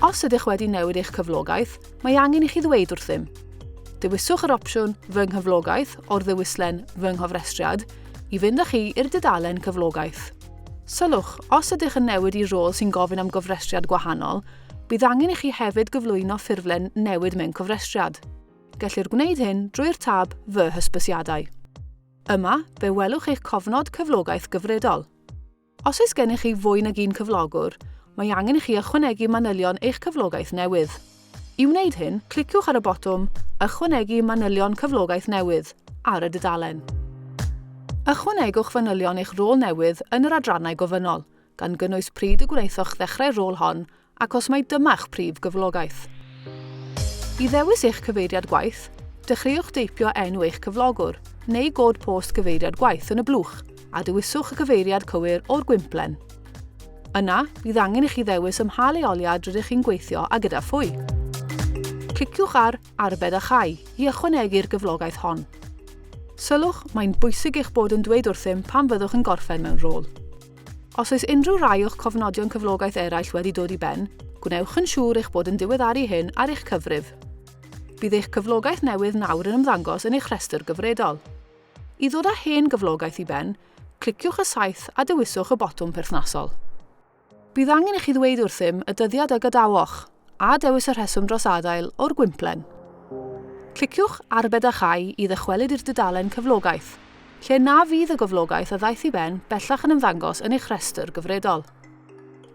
Os ydych wedi newid eich cyflogaeth, mae angen i chi ddweud wrthym. Dewiswch yr opsiwn Fy Nghyflogaeth o'r ddewislen Fy Nghofrestriad i fynd â chi i'r dudalen Cyflogaeth. Sylwch, os ydych yn newid i rôl sy'n gofyn am gofrestriad gwahanol, bydd angen i chi hefyd gyflwyno ffurflen Newid mewn Cofrestriad. Gellir gwneud hyn drwy'r tab Fy Hysbysiadau. Yma, fe welwch eich cofnod cyflogaeth gyfredol. Os oes gennych chi fwy nag un cyflogwr, mae angen i chi ychwanegu manylion eich cyflogaeth newydd. I wneud hyn, cliciwch ar y botwm Ychwanegu manylion cyflogaeth newydd ar y dudalen. Ychwanegwch fanylion eich rôl newydd yn yr adrannau gofynnol, gan gynnwys pryd y gwnaethoch ddechrau'r rôl hon ac os mai dyma'ch prif gyflogaeth. I ddewis eich cyfeiriad gwaith, dechreuwch deipio enw eich cyflogwr neu god post cyfeiriad gwaith yn y blwch a dewiswch y cyfeiriad cywir o'r gwymplen. Yna, bydd angen i chi ddewis ym mha leoliad rydych chi'n gweithio a gyda phwy. Cliciwch ar Arbed a Chau i ychwanegu'r gyflogaeth hon. Sylwch, mae'n bwysig eich bod yn dweud wrthym pan fyddwch yn gorffen mewn rôl. Os oes unrhyw rai o'ch cofnodion cyflogaeth eraill wedi dod i ben, gwnewch yn siŵr eich bod yn diweddaru hyn ar eich cyfrif. Bydd eich cyflogaeth newydd nawr yn ymddangos yn eich rhestr gyfredol. I ddod â hen gyflogaeth i ben, cliciwch y saeth a dewiswch y botwm perthnasol. Bydd angen i chi ddweud wrthym y dyddiad y gadawoch, a dewis y rheswm dros adael o'r gwymplen. Cliciwch Arbed a Chau i ddychwelyd i'r dudalen Cyflogaeth, lle na fydd y gyflogaeth a ddaeth i ben bellach yn ymddangos yn eich rhestr gyfredol.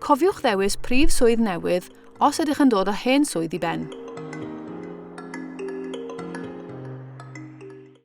Cofiwch ddewis prif swydd newydd os ydych yn dod â hen swydd i ben.